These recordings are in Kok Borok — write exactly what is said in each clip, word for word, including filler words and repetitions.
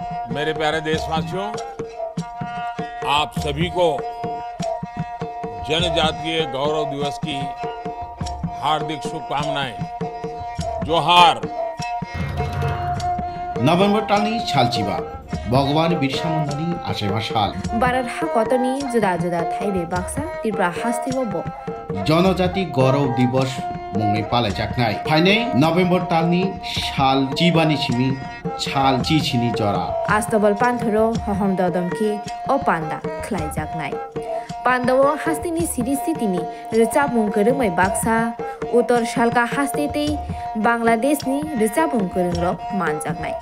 मेरे प्यारे देशवासियों, आप सभी को जनजातीय गौरव दिवस की हार्दिक शुभकामनाएं। जोहार। November talni salchiba, Bhagwan Birsa Mundani achaima sal. Bharat hakotorni juda juda thaibai baksa Tripura hasteo bo Jonojati Gaurav Divas mungwi palaijaknai. Phainai November talni sal chibani simi sal chichini jora. Astabal panthoro hohom dodom khe o panda khlaijaknai. Pandao hasteni siri sitini rwchapmung kwrwngbai baksa, Uttor Salka haste tei Bangladeshni rwchapmung kwrwngrok manjaknai.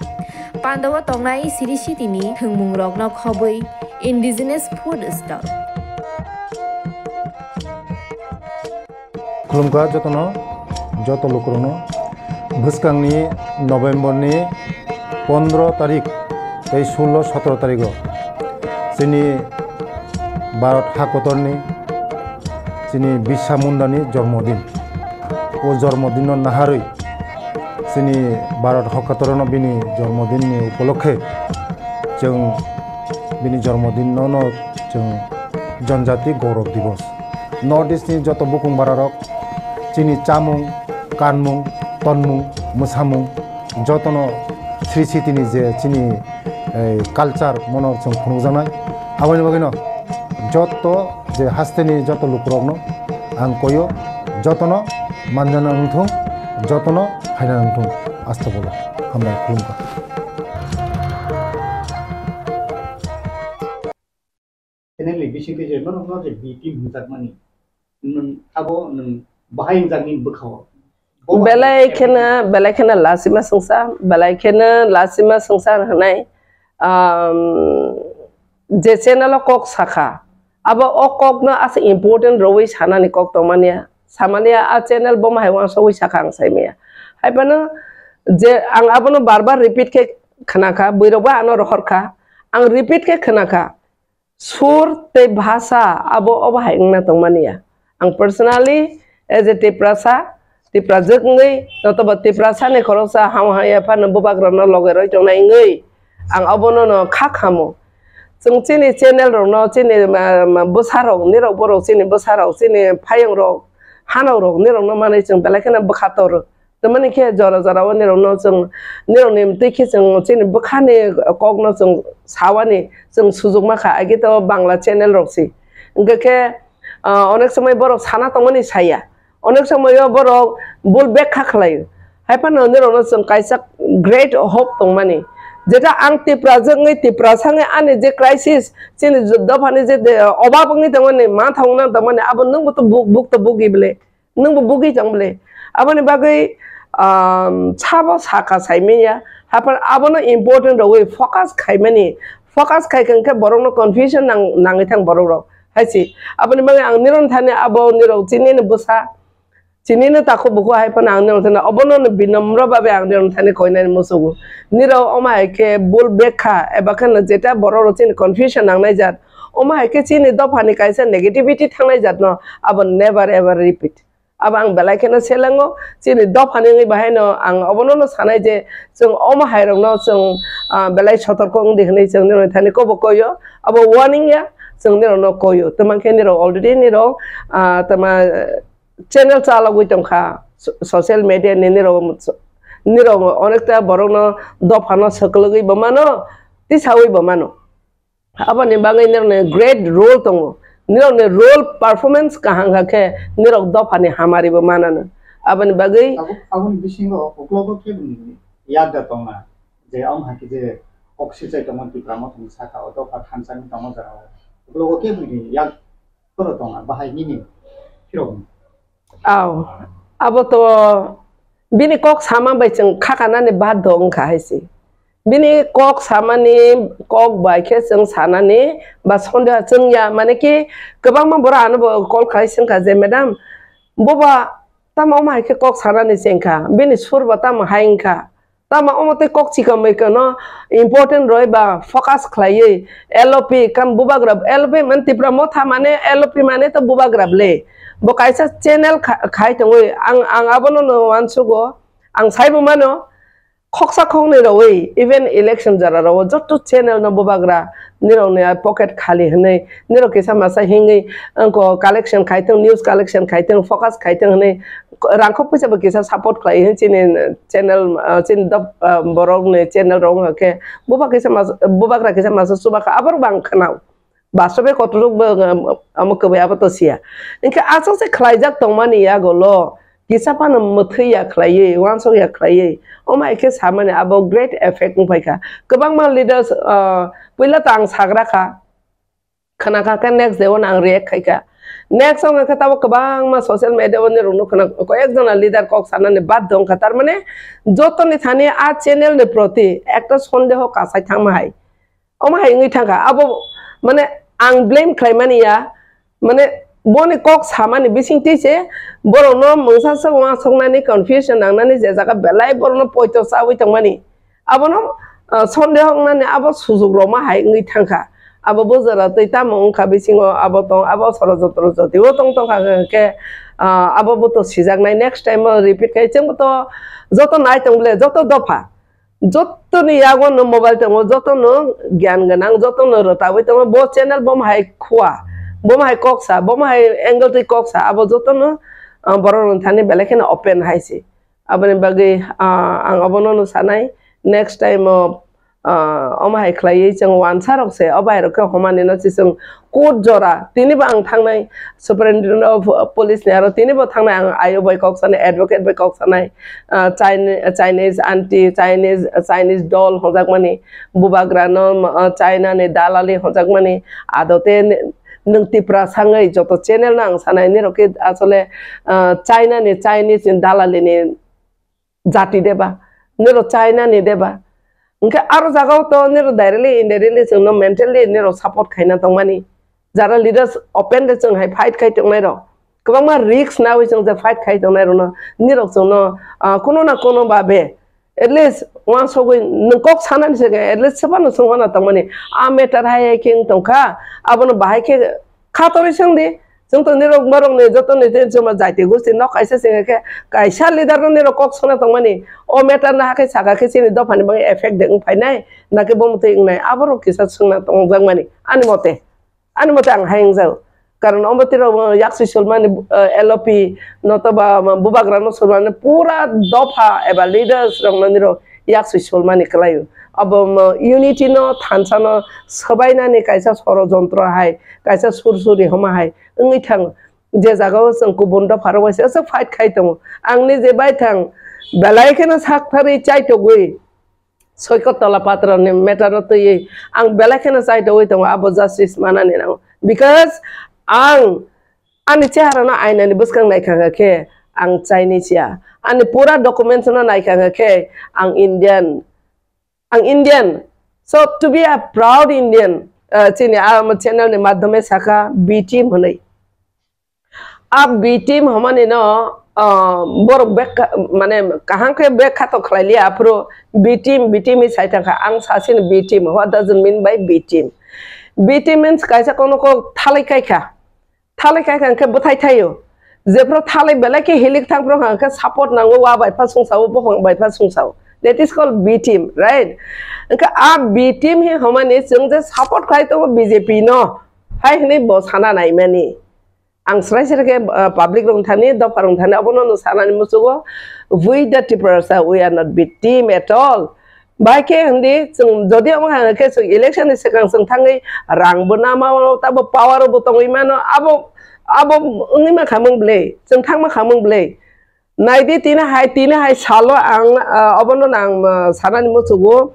Pandao tongnai siri sitini thwngmungrokno khobwi indigenous food stall. Khulumkha jotono, joto lukurokno. Bwskangni November ni pondro tarik tei sullo sotro tarigo chini Bharat hakotorni chini Birsa Mundani jormodin. O jormodinno naharwi chini Bharat hakotorno bini jormodinni upolokhe chwng bini jormodinno no chwng Janjati Gaurav Divas. North East ni joto bukung bararok chini chamung, kanmung, tonmung, mwsamung jotono Sri Sitini je chini, eh, culture mono chwng phunukjaknai. Aboni bagwino joto je hasteni joto lukurokno ang koyo, jotono manjana wngthung, jotono phaina wngthung. Astagfirullah. Hambai khulumkha. Channel ni bisingtwi je norokno je B team hwnjakmani, nwng abo nwng bahai hwnjaknai bwkhao. Bo belai bahai kheno, belai kheno lasima swngsa, belai kheno lasima swngsa hwnai, um, je channel o kok sakha, abo o kokno asa important rwui sanani kok tongmani ya. Samani ya, a channel bo mahai uansugui sakha ang saimaya. Hai phano je ang abono bar bar repeat khe khnakha, buirokbo ano rohorkha, ang repeat khe khnakha. Sur tei bhasa abo obo hai wngna tongmani ya. Ang personally as a Tiprasa, Tiprajwk wngwi, notobo Tiprasani khoroksa ham hamya phano bubagrano loge roi tongnai wngwi, ang obono no kha khamo. Chwng chini channel rokno, chini, ma, ma, bwsarok, nirok borok, chini bwsarok, chini phaiyongrok, hanokrok, nirokno manwi chwng belai kheno bwkha tor. Tamani khe jora jora o nirokno chwng, nirokni twi khe chwng chini bwkhani kokno chwng sawani chwng sujukma kha, agi to Bangla channel rok si. Hwnkhe khe, ah, onek somoi borok sana tongmani saya, onek somoi o borok bul bekha khlaio. Hai phano nirokno chwng kaisa great hope tongmani, jeta ang Tiprajwk wngwi, Tiprasa wngwi ani je crisis, chini dophani je de-, obab wngwi tongmani, manthok wngna tongmani, abo nwngbo to buk, buk to bugi bwle. Nwngbo bugwi tong bwle. Aboni bagwi, um, sabo saka saimanya. Haphar abono important rogwi focus khaimani. Focus khaikha hwnkhe borokno confusion nang-, nangwi thang borok rok. Haisi. Aboni bagwi ang nirok thani abo nirok chinino bwsa. Chinino takhuk bukhuk hai phano ang nirok thani obono no binomro babe ang nirok thani koinani musugo. Nirok omo hai khe bul bekha eba kheno jeta borok rok chini confusion nangnai jat. Omo hai khe chini dophani kaisa negativity thangnai jatno abo never ever repeat. Abo ang belai kheno selengo, chini dophani wngwi bahaino ang obono no sanai je chwng omo hai rokno chwng, ah, belai sotorko wngdi hwnwi chwng nirok thani kobo koyo. Abo warning ya, chwng nirokno koyo. Tamo khe nirok already nirok, ah, tamo, eh, channel chalogwi tongkha, so-, social media ni nirok, nirok onekta borokno dophano swklwgwi bo mano, tisaui bo mano. Aboni bagwi nirokni great role tongo. Nirokni role performance kaham kha khe nirok dophani hamari bo manano. Aboni bagwi abo, aboni bisingo uklogo keboni yakda tongna je omo hai khe je kok sichai tongma Tipra Motha ni saka o dopha thansa ni tongma jora o uklogo keboni yak Toro tong, bahai nini phirok. Aw, abo to bini kok sama bai chwng khakanani baddo wngkha hai se. Bini kok samani, kok bai khe chwng sanani ba sondeha chwng ya, mane ki kwbangma borok ano bo call khai se wngkha je, "Madam, boba tamo omo hai khe kok sanani se wngkha, bini sur bo tamo hai wngkha?" Tamo omo tei kok chikon bai kano important roi ba focus khlaiwi L O P kam bubagra L O P man Tipra Motha mane L O P mane to bubagra ble. Bo kaisa channel kha-, khai tongwi ang, ang abono no uansugo, ang saibo mano khoksa khoknwi rwwi, even election jora rwo joto channel no bubagra nirok ni pocket khali hwnwi, nirok kisa masa hingwi, angko collection khai thung, news collection khai thung, focus khai thung hwnwi, rangkhok puisa bo kisa support khlai hwn chini channel, ah, chini dop, ah, borok ni channel rok wngkha khe, bubagra kisa mas-, bubagra kisa masa chuba kha, aborok bang khwnao. Bastobe kotorok bo, um, amo kwbai abo to siya. Hinkhe aswk se khlaijak tongmani yago lo, kisa phano mwthwi ya khlaiwi, uansuk ya khlaiwi, omo hai khe samani abo great effect wngpai kha. Kwbangma leaders, uh, puila to ang sagra kha, khna kha khe next day o no ang react khai kha. Next o wngkha khe tabuk kwbangma social media o nirok nukho na, koyek jona leader kok sanani badhyo wngkha. Tar mane jotoni thani a channel ni proti ekta sondeho kasai thangma hai. Omo hai wngwi thangkha, abo mane ang blame khlaimani ya, mane boni kok samani bisingtwi se borokno mungsa swk uansuknani, confusion nangnani je jaga belai borokno poito chawi tongmani, abono, ah, sondeho wngnani abo sujuk rwma hai wngwi thangkha. Abo bujora twi tamo wngkha bisingo abo tong, abo sorojontro jotio tong tongkha hwnkhe, ah, abo bo to sijaknai, next time o repeat khai chwngbo to joto nai tong bole, joto dopha. Joto ni yago no mobile tongo, joto no gyan gwnang, joto no rwtawi tongo. Bo channel bo hai khua, bo hai kok sa, bo hai angle twi kok sa, abo joto no, ah, borok rok thani belai kheno open hai se. Aboni bagwi, ah, ang obono no sanai, next time o, ah, omo hai khlaiwi chwng uansa rok se, o bai rok khe homani no se chwng court jora, tini bo ang thangnai, Superintendent of Police ni aro tini bo thangnai, ang ayo bai kok sanai, advocate bai kok sanai, ah, Chine-, Chinese anti, Chinese, Chinese doll hwnjakmani, bubagrano, ah, China ni dalali hwnjakmani, adote ni-, nwng Tiprasa wngwi joto channel no ang sanai, nirok khe asole, ah, China ni, Chinese ni dalali ni jati deba, nirok China ni deba. Hwnkhe aro jagao to nirok directly, indirectly chwngno mentally nirok support khaina tongmani. Jara leaders open de chwng hai fight khai tongnai rok. Kwbangma risk nawi chwng je fight khai tongnai rokno nirok chwngno, ah, kuno na kuno babe at least uansugwi nwng kok sanani se at least sebano chwng hona tongmani. A matter hai hai khe wng tongkha, abono bahai khe khatorwi swngdi. Chwng to nirok borok ni joto ni je chwma jaiti gosti nok kaisa se khe kaisa leader no nirok kok sana tongmani. O matter no hakhe saka khe chini dopha ni bagwi effect de wng phainai, nake bo mwtwi wngnai, aborok kisa swngna tongjakmani ani mote. Ani mote ang hai wngjak. Karon omo twi rok, uh, yaksi sulmani, uh, L O P notoba, um, bubagra no sulmani pura dopha eba leaders rok no nirok yaksi sulmani kwlaio. Abo, um, unity no thansa no swbainani kaisa sorojontro hai, kaisa sursuri homa hai wngwi thango. Je jaga o chwng kubun dopha rok bai se fight khai tongo. Ang ni je bai thang belai kheno sak tharwi chaitogwi Soikot Tola Patra ni matter o twiwi ang belai kheno chaitogwi tongo, abo justice manani nango. Because ang ani chehara no aina ni bwskang naikha khe ang Chinese ya. Ani pura documents no naikha khe ang Indian. Ang Indian. So to be a proud Indian, uh, chini, ah, channel ni madhyame saka B team hwnwi. A B team hwnmani no, ah, borok bekha, mane kaham khe bekha to khlai liya, aphuru B team, B team hi sai thangkha, ang sasini B team. What does it mean by B team? B team means kaisa kono kok thalai kai kha. Thalai kai kha hwnkhe bwthai thaio. Jephru thalai belai khe hilik thang phru hwnkhe support nango, wa bai pha sungsao, buphang bai pha sungsao. That is called B team, right? Hwnkhe a B team hi hwnmani chwng je support khlai tongo B J P no, hai hwnwi bo sana naimani. Ang srai srai khe, uh, public rok thani, dopha rok thani, abono no sanani muchugo, we the Tiprasa, we are not victim at all. Bai khe hindi, chwng jodi omo hai khe chwng election ni swkang chwng thangwi rang bo nama, tabo power bo tongwi mano, abo, abo wngwi mankha mung bwlwi, chwng thang mankha mung bwlwi. Naidi tini hai, tini hai salo ang, uh, obono ang, uh, sanani muchugo.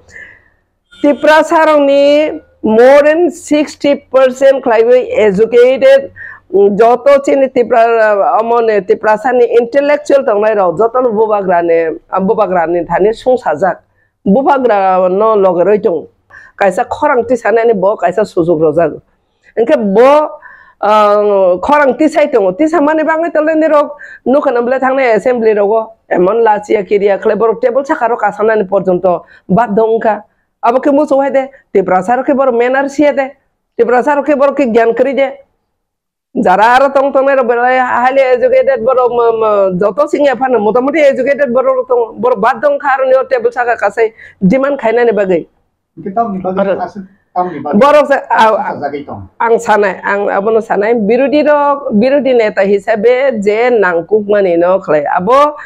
Tiprasa rokni more than sixty percent khlaiwi educated, mm, joto chini Tipra, omo ni Tiprasa ni intellectual tongnai rok joto no bubagra ni, ah, bubagra ni thani sungsajak. Bubagra no logerwi tongo. Kaisa khorang tisanani bo kaisa sujuk rojak. Hwnkhe bo, ah, khorang tisai tongo. Tisa mani bagwi tole nirok nukha na bwle thangnai assembly rogo. Emon lachiya kiriya khlai borok table saka rok kasanani porjonto badhyo wngkha. Abo khe muchung hai de, Tiprasa rok khe borok manners ya de, Tiprasa rok khe borok khe gyan kwrwi de. Jara aro tong tongnai rok belai highly educated borok, mo-, mo-, joto singya phano motamuti educated borok rok tongo. Borok baat dong kha aroni o table saka kasai demand khainani bagwi. Hingke tamni bagwi Aro aswk, tamni bagwi borok se, a, aswk sajagwi tong? Ang sanai, ang abono sanai, birodhi rok, birodhi neta hisabe je nangkukmani no khlai. Abo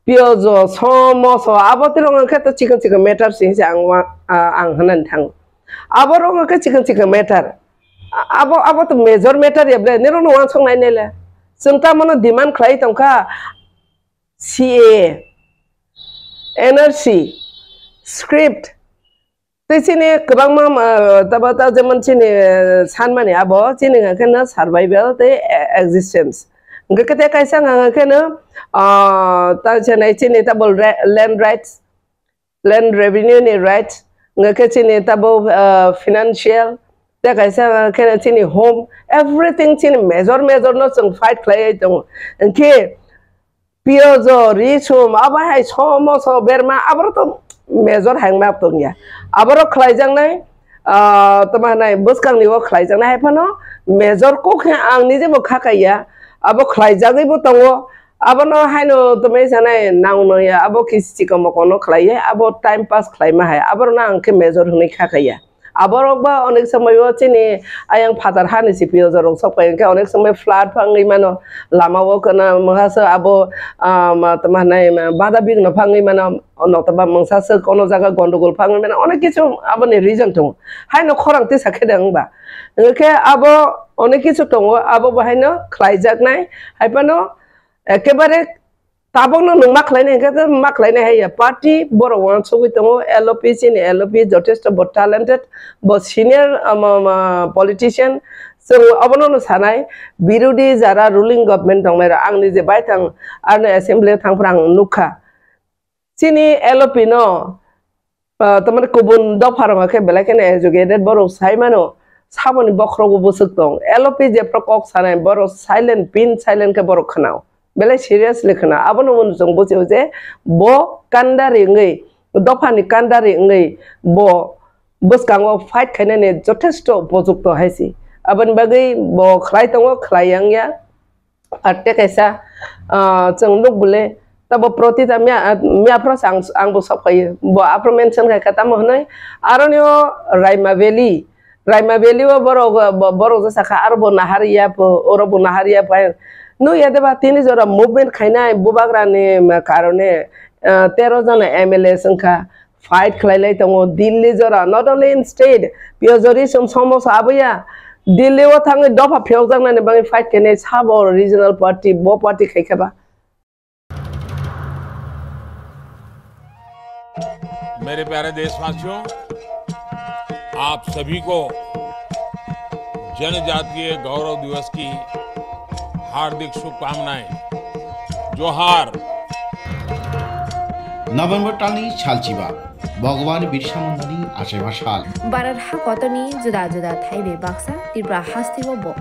piyojo, somoso, abo tirok hwnkhe to chikon chikon matter se hinse ang wa-, a, ang hwnani thango. Abo rok hwnkhe chikon chikon matter. A-, abo, abo to major matter ya ble, nirok no wansuk nai nai le. Chwng ta mono demand khlai tongkha, C A A, N R C, script. Tei chini kwbangma, ah, tabo ta jemon chini, eh, sanmani abo chini hwnka khe no survival tei, eh, existence. Hwnkhe khe tei kaisa hwnka khe no, ah, ta chini, chini tabo re-, land rights, land revenue ni rights, hwnkhe chini tabo, ah, financial, tei kaisa hwnka khe no chini home, everything chini major major no chwng fight khlaiwi tongo. Hwnkhe Piyojo, risum, abo hai somoso berma, aborok to major hai wngma tongya. Aborok khlaijaknai, ah, tamo hinai bwskangni o khlaijaknai hai phano major kok khe ang nije bo kha kaiya. Abo khlaijagwi bo tongo. Abono haino tongmani sanai nang nangya, abo kisi chikon mokono khlaiya, abo time pass khlaima hai. Aborokno ang khe major hwnwi kha kaiya. Aborok ba onek somoi o chini ayang phatar hani si piyojo rok sok pai, hwnkhe onek somoi flood phangwi mano, lama o kana mungsa se abo, ah, ma, tamo hinai ma, bada bigno phangwi mano, nokta ba mungsa se kono jaga gondogol phangwi mano, onek kisu aboni reason tongo. Haino khorang tisa khe de wngba. Hwnkhe abo onek kisu tongo, abo bo haino khlaijaknai, hai phano ekebare Tabokno nwng ma khlainai hwnkhe khe ma khlainai hai ya. Party borok uansugwi tongo, L O P chini L O P jotesto bo talented, bo senior, um, um, uh, politician. Chwng obono no sanai, birodhi jara ruling government tongnai rok, ang nije baithang aroni assembly o thangphra ang nukha. Chini L O P no Ah, tamani kubun dopha rok khe belai kheno educated borok sai mano, saboni bokhorogo bwswk tong. L O P jephru kok sanai borok silent, pin silent khe borok khwnao. Belai seriously khwnao. Abono chwng buchio je bo kandari wngwi, dophani kandari wngwi bo bwskango fight khainani jothesto upojukto hai se. Aboni bagwi bo khlai tongo, khlai yang ya. Ar tei kaisa, ah, chwng nuk bole, tabo Pratita miya, miya phro se ang, ang bo sok phai, bo aphro mention khai kha, tamo hwnwi aroni o Raima Valley, Raima Valley o borok, bo-, borok je sakha, aro bo nahar ya pho, oro bo nahar ya pho, nui ya de ba tini jora movement khainai bubagra ni karone, ah, tero jona M L A wngkha. Fight khlai lai tongo Delhi jora, not only in state, piyojori som somosa aboya Delhi o thangwi dopha phiyokjaknani bagwi fight khainai sabo regional party, bo party khai khe ba. मेरे प्यारे देशवासियों, आप सभी को जनजातीय गौरव दिवस की हार्दिक शुभकामनाएं। जोहार। November talni salchiba, Bhagwan Birsa Mundani achaima sal. Bharat hakotorni juda juda thaibai baksa Tripura hasteo bo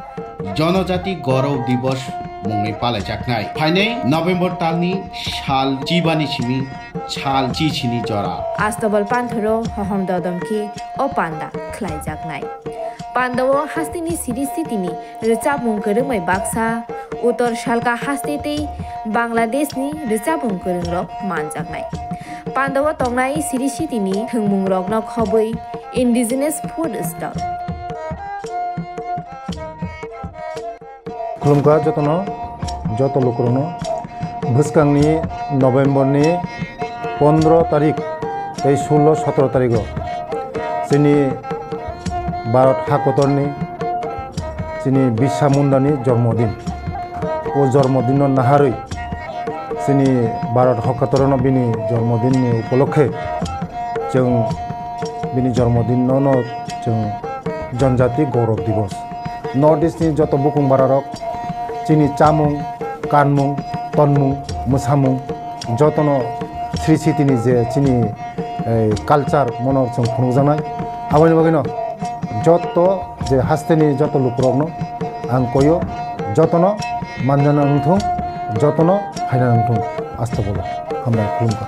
Jonojati Gaurav Divas mungwi palaijaknai. Phainai November talni sal chibani simi sal chichini jora. Astobal panthoro hohom dodom khe o panda khlaijaknai. Pandao hasteni siri sitini rwchapmung kwrwngbai baksa, Uttor Salka haste tei Bangladeshni rwchapmung kwrwngrok manjaknai. Pandao tongnai siri sitini thwngmungrokno khobwi indigenous food stall. Khulumkha jotono, joto lukurokno. Bwskangni November ni pondro tarik tei sullo sotro tarigo chini Bharat hakotorni chini Birsa Mundani jormodin. O jormodinno naharwi chini Bharat hakotorno bini jormodinni upolokhe chwng bini jormodinno no chwng Janjati Gaurav Divas. North East ni joto bukung bararok chini chamung, kanmung, tonmung, mwsamung, jotono Sri Siti ni je chini, eh, culture mono chwng phunukjaknai. Aboni bagwino joto je hasteni joto lukurokno ang koyo, jotono manjana wngthung, jotono phaina wngthung, astobolo hambai khulumkha.